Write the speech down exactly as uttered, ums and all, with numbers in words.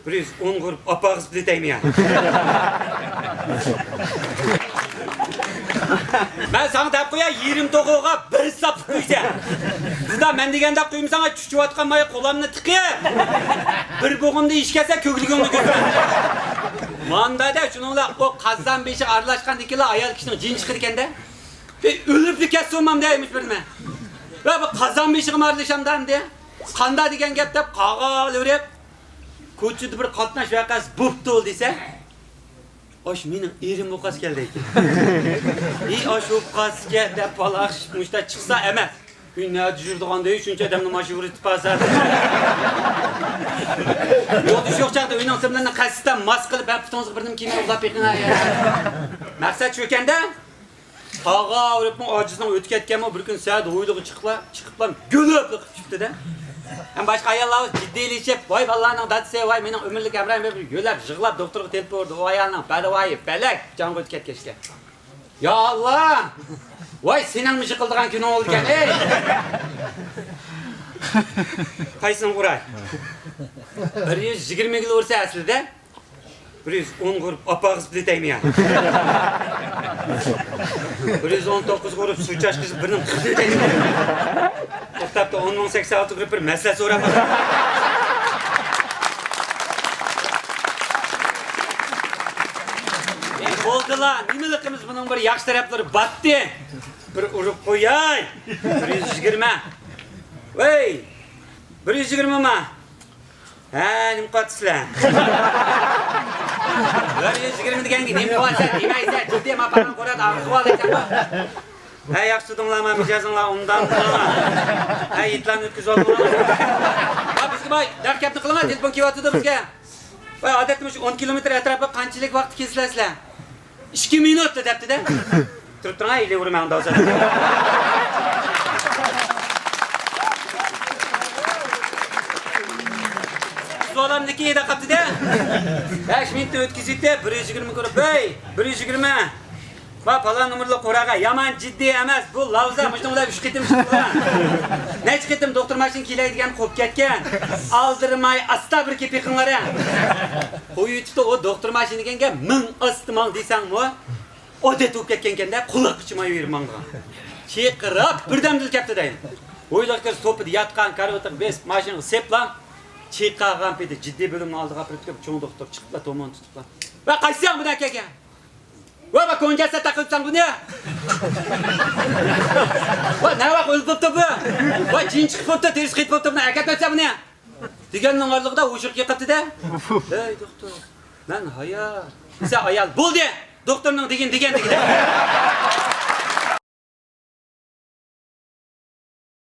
بىر يۈز ئون غۇرۇپ ئاپاغىز بىلىتەيمىيە. مەن ساڭا دەپ قوياي، يېرىم توغۇغا بىر ساپلىق كۈيسە. دىدا، مەن دېگەندەك قۇيمىساڭ، چۈچۈۋاتقان ماي قولامنى تىقىپ، بىر بوغۇمدا ئىش كەتسە، كۆكلىكىڭنى كۆتۈرۈپ. ماندا دە، شۇنىڭ بىلەن ئۇ قازان بېشى ئارىلاشقاندىن كېيىن ئايال كىشىنىڭ جېنى چىقىدىكەن دە. ئۆلۈپ كەتسۇن مام دەيمىش بىرنېمە. ۋە بۇ قازان بېشىغا ئارىلىشامدا ئەمدى. قاندا دېگەن گەپ دەپ قاغا ئېلىۋېرىپ، كوچىدا بىر قاتناش ۋەقەسى بوپتۇ دېسە، ئاش مېنىڭ ئېرىم بولقاس كەلدى ئىكەن. ئى ئاش بولقاس كەل دەپ پالاقشىپ مۇشتا چىقسا ئەمەس. ئۆي نەدە يۈرىدىغان دەي، شۇنچە ئادەمنى ماشىنا ئۇرۇتۇپ بارسا. يولدىشى يوق چاغدا ئۆينىڭ سىرلىرىنى قەستەن ماس قىلىپ، ھە، پۇتىڭىزغا بىرنېمە كىيمەي ئۇخلاپ بېقىڭ، ھە. مەقسەت شۇكەندە. تاغا ئۇرۇپمۇ ئاجىزنىڭ ئۆتۈپ كەتكەنمۇ بىر كۈن سەھەر ھويلىغا چىقىپلا، چىقىپلا گۈلۈپ قىلىپ چىقىپتۇ-دە. ھەم باشقا ئاياللار جىددىيلىشىپ، ۋاي بالىلارنىڭ دادىسى، ۋاي مېنىڭ ئۆمۈرلۈك ھەمراھىم دەپ يۆلەپ، يىغلاپ دوختۇرغا تېلېفون ئۇردى. ئۇ ئايالنىڭ بەدىۋايى بەلەك جانغا ئۆتۈپ كەتكەچكە. يا ئاللا! ۋاي سېنىڭمۇ يىقىلىدىغان كۈنۈڭ بولىدىكەن، ئەي! قايسىنى ئۇراي؟ بىر يۈز يىگىرمىگىلا ئۇرسا ئەسلىدە. بىر يۈز ئون غۇرۇپ ئاپاغىز بىلىتەيمىيە. بىر يۈز ئون توققۇز غۇرۇپ سۇ چاچقۇچى بىرنىڭ قىزى بىلىتەيمىيە. توختاپتا ئون مىڭ سەكسەن ئالتە غۇرۇپ بىر مەسىلە سوراپ. بولدىلا، نېمىلىقىمىز بۇنىڭ بىر ياخشى تەرەپلىرى باتتى. بىر ئۇرۇپ قوياي. بىر يۈز يىگىرمە. ۋەي، بىر يۈز يىگىرمە ما. ھە، نېمە قىلىۋاتىسىلەر؟ بىر يۈز يىگىرمە دېگەنگە نېمە قىلىۋاتىسەن دېمەيسەن، جىددىي ما پالان قورات ئاغرىتىۋالدى ئىكەنغۇ. ھە، ياخشى تۇردۇڭلارما، مىجەزىڭلار ئوڭدامدۇ؟ ھە، ھېيتلارنى ئۆتكۈزۈۋالدىڭلارما؟ ھە، بىزگە باي، دەركەپنى قىلىڭلار، تېلېفون كېلىۋاتىدۇ بىزگە. ۋاي، ئادەتتە مۇشۇ ئون كىلومېتىر ئەتراپىغا قانچىلىك ۋاقىتتا كېلىسىلەر سىلەر؟ ئىككى مىنۇتتا دەپتۇ-دە. تۇرۇپ تۇرۇڭ، ئېلىۋېرىمەن ئۇنداق بولسا. زۇۋالامنىكى دەپ قاپتۇ-دە. بەش مىنۇتنى ئۆتكۈزۈۋېتىپ، بىر يۈز يىگىرمە كۆرۈپ، ھەي، بىر يۈز يىگىرمە. ۋا پالان نومۇرلۇق قورالغا، يامان جىددىي ئەمەس، بۇ لاۋزا مۇشۇنىڭ بىلەن ئۈچ قېتىم چىقتى. نەچچە قېتىم دوختۇر ماشىنا كېلەي دېگەن قوپۇپ كەتكەن. ئالدىرىماي ئاستا بىر كېپى قىلىڭلار ھە. قويۇۋېتىپتۇ ئۇ دوختۇر ماشىنا دېگەنگە مىڭ ئاستا ماڭ دېسەڭمۇ، ئادەت بولۇپ كەتكەنكەندە قۇلاققا چىمايۋېرىپ ماڭىدىغان. چىرقىراپ بىردەمدىلا كەپتۇ دەيدۇ. ھويلىغا كىرسە سوپىدا ياتقان، كارىۋىتىغا بېسىپ، ماشىنىغا سېپلا، چىقارغان پېتى جىددىي بۆلۈمنىڭ ئالدىغا ئاپىرىپ كېلىپ، چوڭ دوختۇر چىقىپلا، تومۇرنى تۇتۇپلا. ۋە قايسىڭ بۇنداق كەلگەن؟ ۋە، ۋە، كونجاسا تاقىۋېتىسەن بۇنى. ۋە، نەۋاق ئۆلۈپ بوپتۇ بۇ. ۋە، جىن چىقىپ بوپتۇ، تېرىسى قېتىپ بوپتۇ، بۇنى ئەكەپ بەرسەن بۇنى. دېگەننىڭ ئارىلىقىدا ھوشىغا كېلىپ قاپتۇ-دە. ھەي، دوختۇر، مەن ھايات. دېسە ئايال، بولدى، دوختۇرنىڭ دېگىنى دېگەن، دېگىنى.